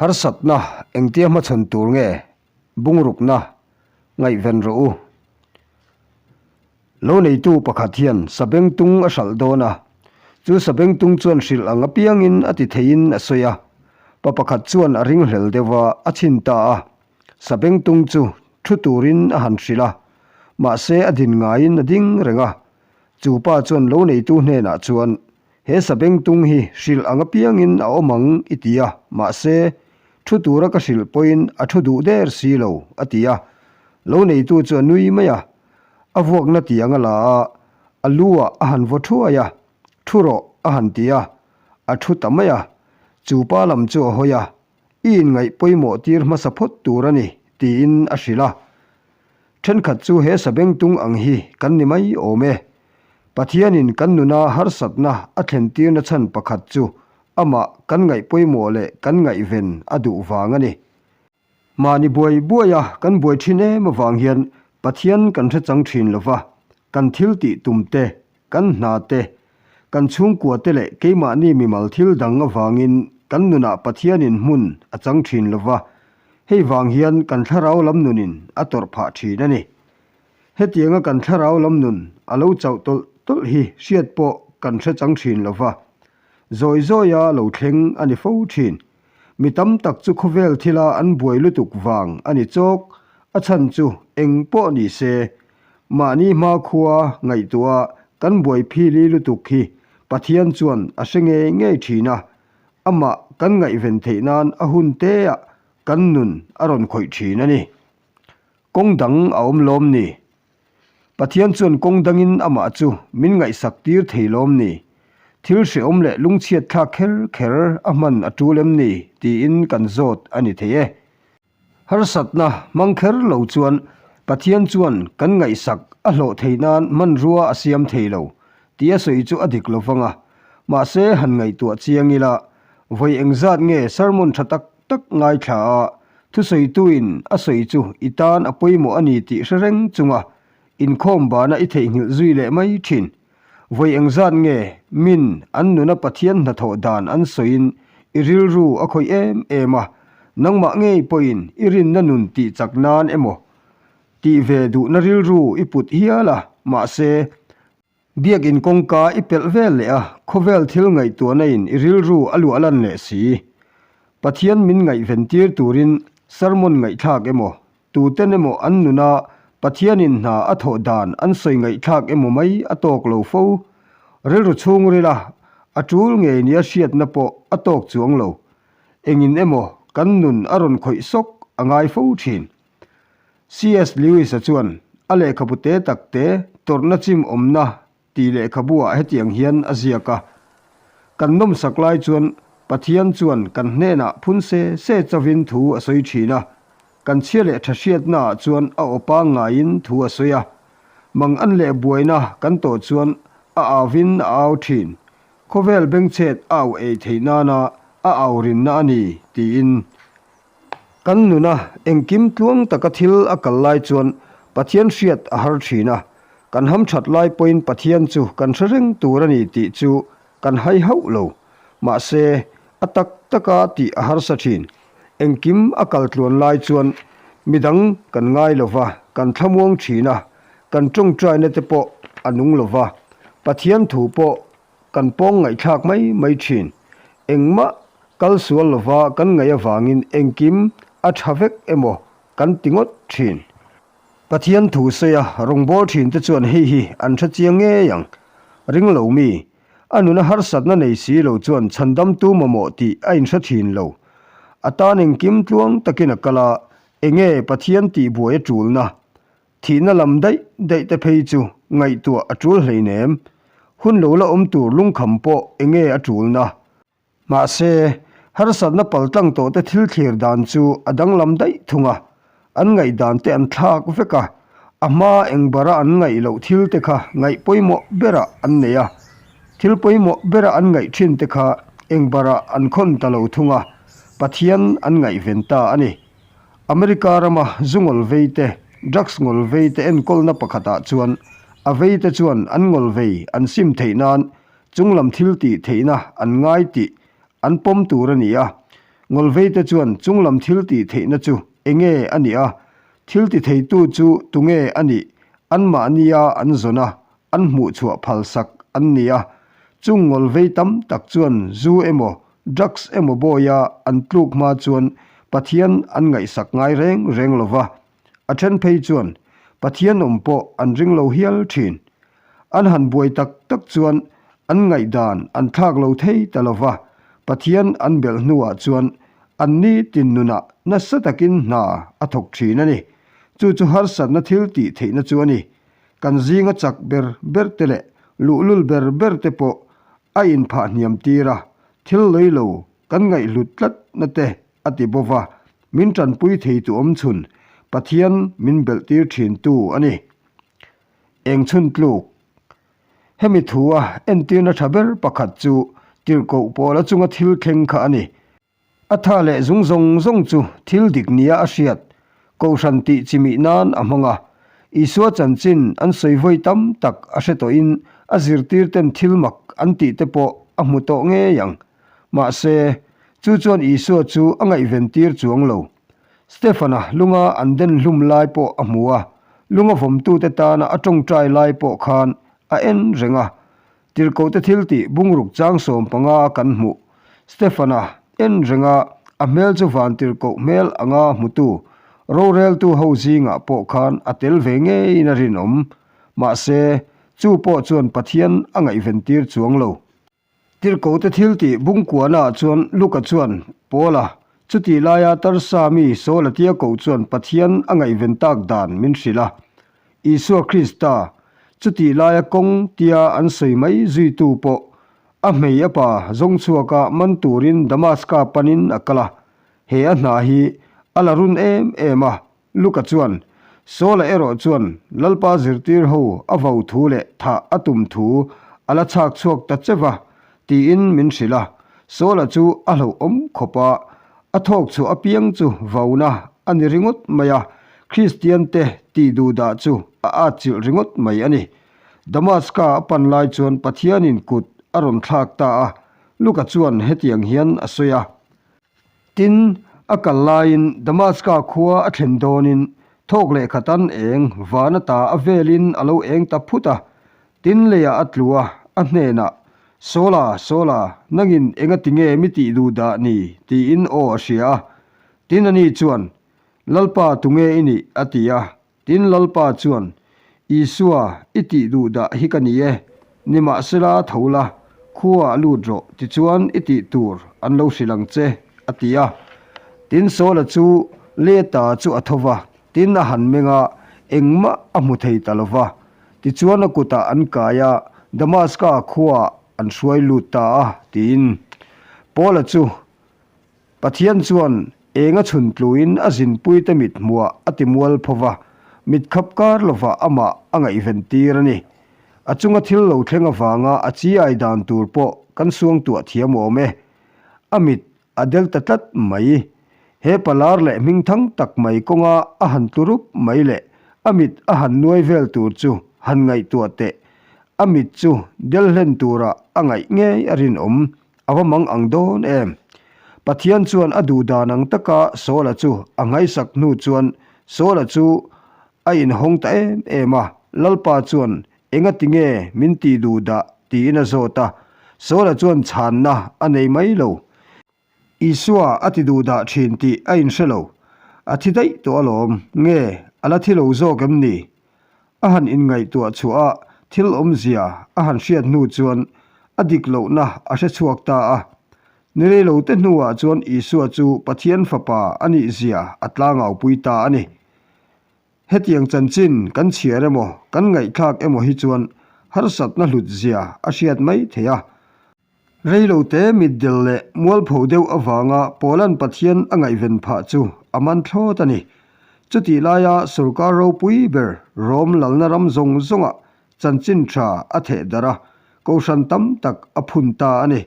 Harsatna engtia hmachhawn tur nge bungrukna ngaihven rawh u. Lo neitu pakhat hian sabengtung a hralh dawn a, chu sabengtung chuan hrilh ang apiangin a ti theiin a sawi a. Pa pakhat chuan a ringhlel deuh va, a chhin ta a. Sabengtung chu thu turin a han hrilh a, mahse a din ngaiin a ding reng a. Chu pa chuan lo neitu hnenah chuan, He sabengtung hi hrilh ang apiangin a awm ang i ti a, mahse thu tura ka hrilh pawhin a thu duh der si lo, a ti a. Lo neitu chu a nui mai a, a vuakna tiang a la a, a lu ah a han vaw thuai a, Thu rawh, a han ti a, a thu ta mai a. Chu pa lam chu a hawi a, I inngaih pawimawh tir hmasa phawt tur a ni, tiin a hrilh a. Thenkhat chu he sabengtung ang hi kan ni mai awm e. Pathianin kan nuna harsatna a thlentirna chhan pakhat chu amah kan ngaih pawimawh leh kan ngaihven a duh vang a ni. Mahni buai buaia kan buai thin em avang hian Pathian kan hre chang thin lo va, kan thil tih tum te, kan hna te, kan chhungkua te leh keimahni mimal thil dang avangin kan nunah Pathianin hmun a chang thin lo va, hei vang hian kan thlarau lam nunin a tawrh phah thin a ni. Hetianga kan thlarau lam nun a lo chauh tawlh tawlh hi hriat pawh kan hre chang thin lo va, zawi zawia lo thleng a ni fo thin. Mi tam tak chu khawvel thila an buai lutuk vang a ni chawk, a chhan chu eng pawh ni se, mahni hmakhua ngaihtuah kan buai phili lutuk hi Pathian chuan a hre ngei ngei thin a, amah kan ngaihven theih nan a hun teah kan nun a rawn khawih thin a ni. Kawng dang a awm lawm ni? Pathian chuan kawng dangin amah chu min ngaihsak tir thei lawm ni? Thil hrehawm leh lungchhiat thlak kher kher a hman a tul em ni? tiin kan zawt a ni thei e. Harsatna hmang kher lo chuan Pathian chuan kan ngaihsak a hlawh thei nan hmanrua a siam thei lo tih a sawi chu a dik lo vang a. Mahse han ngaihtuah chiang ila, vawi engzat nge sermon tha tak tak ngaithla a, thusawituin a sawi chu i tan a pawimawh a ni tih hre reng chunga inkhawm bana i theihnghilh zui leh mai thin. Vawi engzat nge min an nuna Pathian hnathawh dan an sawiin i rilru a khawih em em a, nangmah ngei pawhin i rinna nun tih chak nan emaw tih ve duhna rilru i put hial a, mahse, Biakin kawngka i pelh vel leh a, khawvel thil ngaihtuahna in i rilru a luah lan leh si. Pathian min ngaihven tir turin sermon ngaihthlak emaw, tuten emaw an nuna Pathianin hna a thawh dan an sawi ngaihthlak emaw mai a tawk lo fo. Rilru chhungrila a tul ngei nia hriatna pawh a tawk chuang lo. Engin emaw kan nun a rawn khawih sawk a ngai fo thin. CS Lewis-a chuan a lehkhabu te tak te tawrhna chim awmna tih lehkhabu ah hetiang hian a ziak a, Kan nawmsak lai chuan Pathian chuan kan hnenah phun se se chovin thu a sawi thin a, kan chhia leh tha hriatna ah chuan a aw pangngaiin thu a sawi a, mang an leh buaina kan tawh chuan a auvin a au thin, khawvel bengchhet a au ei theih nana a au rinna a ni, tiin. Kan nuna engkim tluang taka thil a kal lai chuan Pathian hriat a har thin a, kan hamthat lai pawhin Pathian chu kan hre reng tur a ni tih chu kan hai hauh lo. Mahse, a tak taka tih a harsa thin. Engkim a kal tluan lai chuan midang kan ngai lo va, kan thlamuang thin a, kan tawngtaina te pawh a nung lo va, Pathian thu pawh Kan pawng ngaihthlak mai mai thin. Engmah kal sual lova kan ngaih avangin engkim a tha vek emaw kan ti ngawt thin. Pathian thu sawi a rawngbâwl thin te chuan hei hi an hre chiang ngei ang. Ring lo mi, a nuna harsatna nei si lo chuan chhandamtu mamawh tih a inhre thin lo. A tan engkim tluang takin a kal a, enge Pathian tihbuai a tulna Thihna lam daih daih te phei chu ngaihtuah a tul hleinem. Hun lo la awm tur lungkham pawh enge a tulna. Mahse, harsatna paltlang tawh te thil thlir dan chu a danglam daih thung a, an ngaihdan te an thlak vek a, a hma eng bara an ngaih loh thil te kha ngaih pawimawh berah an nei a, thil pawimawh bera an ngaih thin te kha eng barah an khawn ta lo thung a, Pathian an ngaihven ta a ni. America rama zu ngawl vei te, drugs ngawl vei te enkawlna pakhatah chuan a vei te chuan an ngawl vei an sim theih nan chunglam thil tih theihna an ngai tih an pawm tur a ni a. Ngawlveite chuan chunglam thil tih theihna chu enge a nih a, thil ti theitu chu tunge a nih anmahnia an zawn a, an hmuhchhuah phalsak an ni a. Chung ngawlvei tam tak chuan zu emaw, drugs emaw bawia an tluk hma chuan Pathian an ngaihsak ngai reng reng lo va. A then phei chuan Pathian awm pawh an ring lo hial thin. An han buai tak tak chuan an ngaihdan an thlak lo thei ta lo va, Pathian an belh hnuah chuan an ni tin nunah nasa takin hna a thawk thin a ni. Chu chu harsatna thil tih theihna chu a ni. Kan zinga chak ber ber te leh luhlul ber ber te pawh a inphah hniam tir a, thil lei lo kan ngaihhlut tlatna te a ti bawk a, min tanpui theitu awmchhun Pathian min belh tir thintu a ni. Eng chhun tluk? Hemi thu a entirna tha ber pakhat chu tirhkoh pawla chunga thil thleng kha a ni. A tha leh zung zawng zawng chu thil dik nia a hriat, kohhran tih chimih nan a hmang a. Isua chanchin an sawi vawi tam tak a hre tawhin a zirtirten thil mak an tih te pawh a hmu tawh ngei ang. Mahse, chu chuan Isua chu a ngaihven tir chuang lo. Stefana lunga an den hlum lai pawh a hmu a, lunga vawmtute tana a tawngtai lai pawh khan a en reng a. Tirhkohte thiltih bungruk chang 15 a kan hmuh. Stefana en reng a, a hmel chu van tirhkoh hmel anga hmutu, roreltu ho zingah pawh khan a tel ve ngeiin a rinawm. Mahse, chu pawh chuan Pathian a ngaihven tir chuang lo. Tirhkohte thiltih bungkuanaah chuan Luka chuan, Paula, chutih laia Tarsa mi Saula tia koh chuan Pathian a ngaihven tak dan min hrilh a. Isua Krista, chutih laia kawng tia an sawi mai zuitu pawh a hmei a pa zawng chhuaka man turin Damaska panin a kal a. He a hna hi a la run em em a, Luka chuan, Saula erawh chuan Lalpa zirtir ho a vo thu leh thah a tum thu a la chhak chhuak ta che va, tiin min hrilh a. Saula chu a hlauhawm khawp a, a thawk chhuah apiang chu vona a ni ringawt mai a, Kristiante tih duhdah chu a atchilh ringawt mai a ni. Damaska a pan lai chuan Pathianin kut a rawn thlak ta a, Luka chuan hetiang hian a sawi a. Tin, a kal laiin Damaska khua a thlen dawnin thawk leh khatan eng van ata a velin a lo eng ta phut a. Tin, leiah a tlu a, a hnenah, Sawla, Sawla, nangin enga tinge mi tih duh dah ni? tiin aw a hria a. Tin, ani chuan, Lalpa tunge i nih? a ti a. Tin, Lalpa chuan, Isua, i tih duh dah hi ka ni e, nimahsela tho la, khuaah lut rawh, tichuan i tih tur an lo hrilh ang che, a ti a. Tin, Saula chu Leta chu a tho va, tin a han meng a, engmah a hmu thei ta lo va. Tichuan a kutah an kai a, Damaska khuaah an hruai lut ta a, tiin. Paula chu Pathian chuan eng a chhun tluin a zinpuite mit hmuah a ti mual pho va, mit khap kar lovah amah a ngaihven tir a ni. A chunga thil lo thleng avanga a chi ai dan tur pawh kan suangtuah thiam awm e. A mit a del ta tlat mai. He palar leh hmingthang tak mai kawnga a han tlu rup mai leh a mit a han nuai vel tur chu han ngaihtuah teh. A mit chu del hlen tura a ngaih ngei a rinawm. A va mang ang dawn em? Pathian chuan a duh dan ang taka Saula chu a ngaihsak hnu chuan Saula chu a inhawng ta em em a, Lalpa chuan engati nge min tih duh dah tiin a zawt a, Saula chuan chhanna a nei mai lo. Isua a ti duh dah thin tih a inhre lo. A thi daih tawh alawm, nge a la thi lo zawk em ni? A han inngaihtuah chhuah a, thil awmzia a han hriat hnu chuan a dik lohna a hre chhuak ta a. Ni reilote hnuah chuan Isua chu Pathian Fapa a nihzia a tlangaupui ta a ni. Hetiang chanchin kan chhiar emaw, kan ngaihthlak emaw hi chuan harsatna hlutzia a hriat mai theih a. Reilote mitdel leh mualpho deuh avanga Paula'n Pathian a ngaihven phah chu a man thlawt a ni. Chutih laia sorkar ropui ber Rom lalna ram zawng zawngah chanchin tha a theh darh a, kohhran tam tak a phun ta a ni.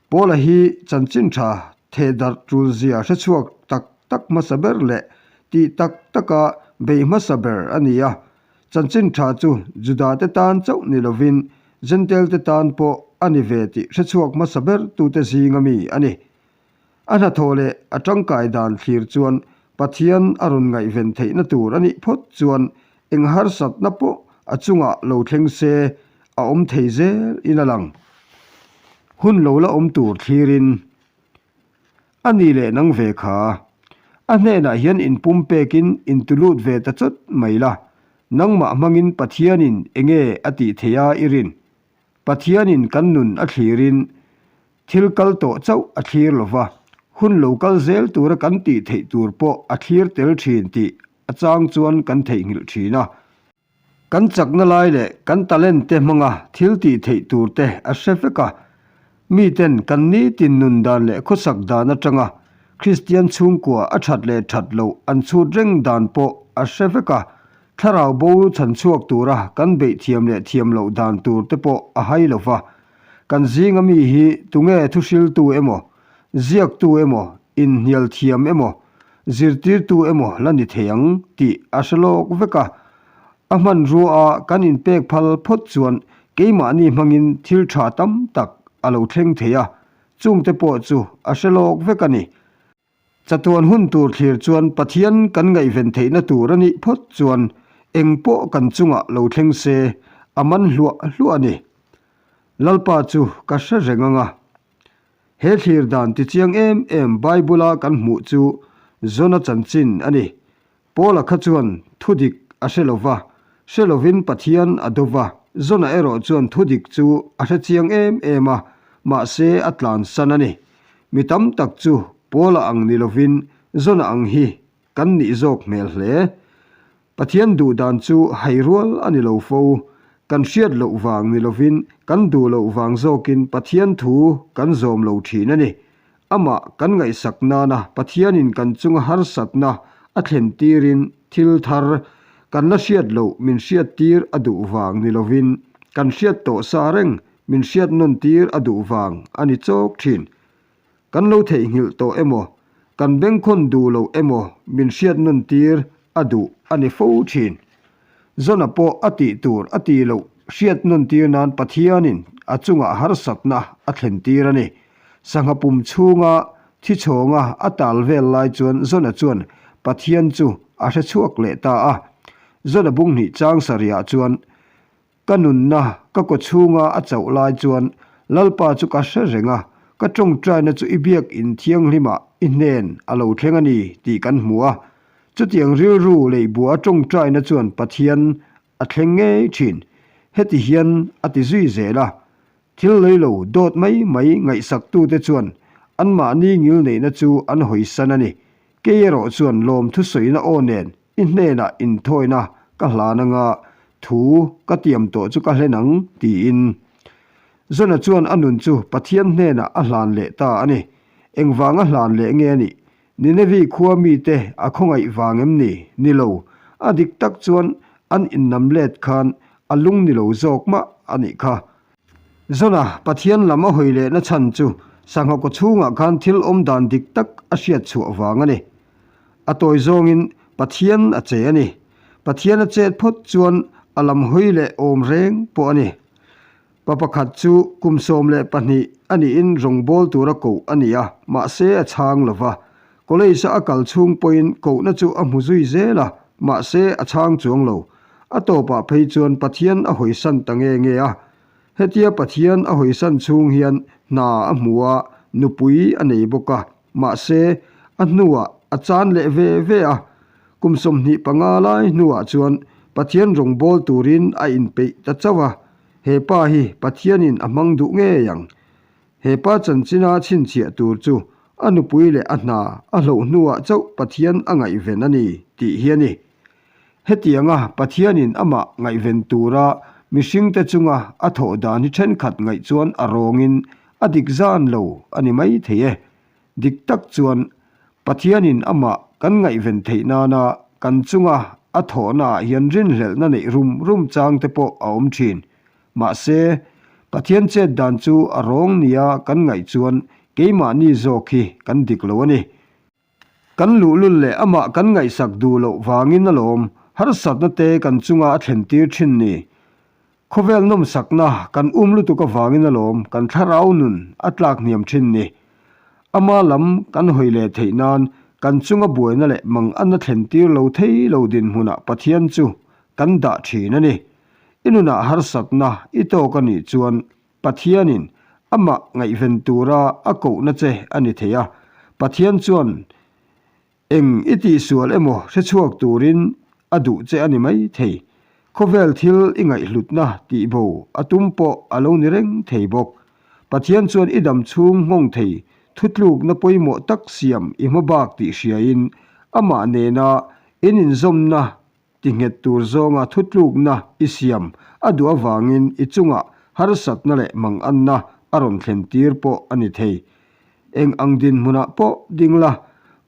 Paula hi chanchin tha theh darh tulzia hrechhuak tak tak hmasa ber leh tih tak taka beih hmasa ber a ni a. Chanchin tha chu Judate tan chauh ni lovin Jentail-te tan pawh a ni ve tih hrechhuak hmasa ber tute zinga mi a ni. A hnathawh leh a tangkai dan thlir chuan Pathian a rawn ngaihven theihna tur a nih phawt chuan eng harsatna pawh a chungah lo thleng se a awm thei zel in a lang. Hun lo la awm tur thlirin a ni leh nang ve kha. A hnenah hian inpumpekin intulut ve ta chawt mai la, nangmah hmangin Pathianin enge a tih theih a i rin? Pathianin kan nun a thlirin thil kal tawh chauh a thlir lo va, hun lo kal zel tura kan tih theih tur pawh a thlir tel thin tih a chang chuan kan theihnghilh thin a. Kan chakna lai leh kan talent te hmanga thil tih theih tur te a hre vek a, miten kan nitin nun dan leh khawsak dan atanga Kristian chhungkua a that leh that loh an chhut reng dan pawh a hre vek a, thlarau bo chhan chhuak tura kan beih thiam leh thiam loh dan tur te pawh a hai lo va. Kan zinga mi hi tunge thuhriltu emaw, ziaktu emaw, inhnial thiam emaw, zirtirtu emaw la ni thei ang tih a hre lawk vek a. A hmanrua a kan inpek phal phawt chuan keimahni hmangin thil tha tam tak a lo thleng thei a, chungte pawh chu a hre lawk vek a ni. Chatuan hun tur thlir chuan Pathian kan ngaihven theihna tur a nih phawt chuan eng pawh kan chungah lo thleng se a man hluah hluah a ni. Lalpa chu ka hre reng ang a. He thlir dan tichiang em em Bible-a kan hmuh chu Jona chanchin a ni. Paula kha chuan thu dik a hre lo va, hre lovin Pathian a do va. Jona erawh chuan thu dik chu a hre chiang em em a, mahse a tlansan a ni. Mi tam tak chu Paula ang ni lovin Jona ang hi kan nih zawk hmel hle. Pathian duh dan chu hai rual a ni lo fo. Kan hriat loh vang ni lovin kan duh loh vang zawkin Pathian thu kan zawm lo thin a ni. Amah kan ngaihsak nana Pathianin kan chunga harsatna a thlen tirin thil thar kan la hriat loh min hriat tir a duh vang ni lovin kan hriat tawh sa reng min hriat nawn tir a duh vang a ni chawk thin. Kan lo theihnghilh tawh emaw, kan bengkhawn duh loh emaw min hriat nawn tir a duh a ni fo thin. Zona pawh a tih tur a tih loh hriat nawn tir nan Pathianin a chungah harsatna a thlen tir a ni. Sangha pum chhunga thi chhawnga a tal vel lai chuan Zona chuan Pathian chu a hre chhuak leh ta a. Zona bunghnih chang sarihah chuan Ka nunna ka kaw chhunga a chauh lai chuan Lalpa chu ka hre reng a, ka tawngtaina chu i biak in thianghlimah i hnen a lo thleng a ni tih kan hmu a. Chutiang rilru leihbua tawngtaina chuan Pathian a thleng ngei thin. Heti hian a ti zui zel a, Thil lei lo dawt mai mai ngaihsaktute chuan anmahni ngilneihna chu an hawisan a ni. Kei erawh chuan lawmthu sawina aw nen I hnenah inthawina ka hlan anga thu ka tiam tawh chu ka hlen ang, tiin. Zona chuan a nun chu Pathian hnenah a hlan leh ta a ni. Engvanga hlan leh nge a nih? Ninevi khua mite a khawngaih vang em ni? Ni lo. A dik tak chuan an innam let khan a lung ni lo zawk mah a nih kha. Zona, Pathian lam a hawi lehna chhan chu sangha kaw chhungah khan thil awm dan dik tak a hriat chhuah vang a ni. A tawi zawngin Pathian a che a ni. Pathian a chet phawt chuan a lam hawi leh awm reng pawh a ni. Pa pakhat chu kum 12 a niin rawngbâwl tura koh a ni a, mahse a chhang lo va. College-a a kal chhung pawhin kohna chu a hmu zui zel a, mahse a chhang chuang lo. A tawpah phei chuan Pathian a hawisan ta nge nge a. Hetia Pathian a hawisan chhung hian hna a hmu a, nupui a nei bawk a. Mahse, a hnuah a chan leh ve ve a, kum 25 lai hnuah chuan Pathian rawngbâwl turin a inpeih ta chauh a, he pa hi Pathianin a hmang duh ngei ang. He pa chanchina chhinchhiah tur chu a nupui leh a hna a hloh hnuah chauh Pathian a ngaihven a ni tih hi a ni. Hetianga Pathianin amah ngaihven tura mihringte chunga a thawh dan hi thenkhat ngaih chuan a rawngin a dik zan lo a ni mai thei e. Dik tak chuan Pathianin amah kan ngaihven theih nana kan chunga a thawhnaah hian rinhlelhna neih rum rum chang te pawh a awm thin. Mahse, Pathian chet dan chu a rawng nia kan ngaih chuan keimahni zawk hi kan dik lo a ni. Kan luhlul leh amah kan ngaihsak duh loh vangin alawm harsatna te kan chunga a thlen tir thin ni. Khawvel nawmsakna kan um lutuk avangin alawm kan thlarau nun a tlak hniam thin ni. Ama lam kan hawi leh theih nan kan chunga buaina leh manganna thlen tir lo thei lo dinhmunah Pathian chu kan dah thin a ni. I nunah harsatna i tawk a nih chuan Pathianin amah ngaihven tura a kohna che a ni thei a. Pathian chuan Eng i tihsual emaw hrechhuak turin a duh che a ni mai thei. Khawvel thil i ngaihhlutna tihbo a tum pawh a lo ni reng thei bawk. Pathian chuan i dam chhung nghawng thei thutlukna pawimawh tak siam i hma bak tih hriain amah nena in inzawmna ti nghet tur zawnga thutlukna i siam a duh avangin i chungah harsatna leh manganna a rawn thlen tir pawh a ni thei. Eng ang dinhmunah pawh ding la,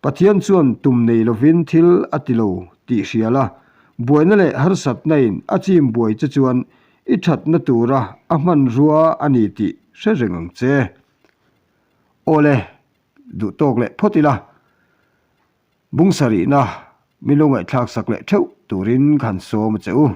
Pathian chuan tum nei lovin thil a ti lo tih hria la, buaina leh harsatna-in a chim buai che chuan i thatna tura a hmanrua a ni tih hre reng ang che. Awle, duh tawk leh phawt ila. Bung sarihna, mi lo ngaihthlak sak leh theuh turin ka han sawm a che u.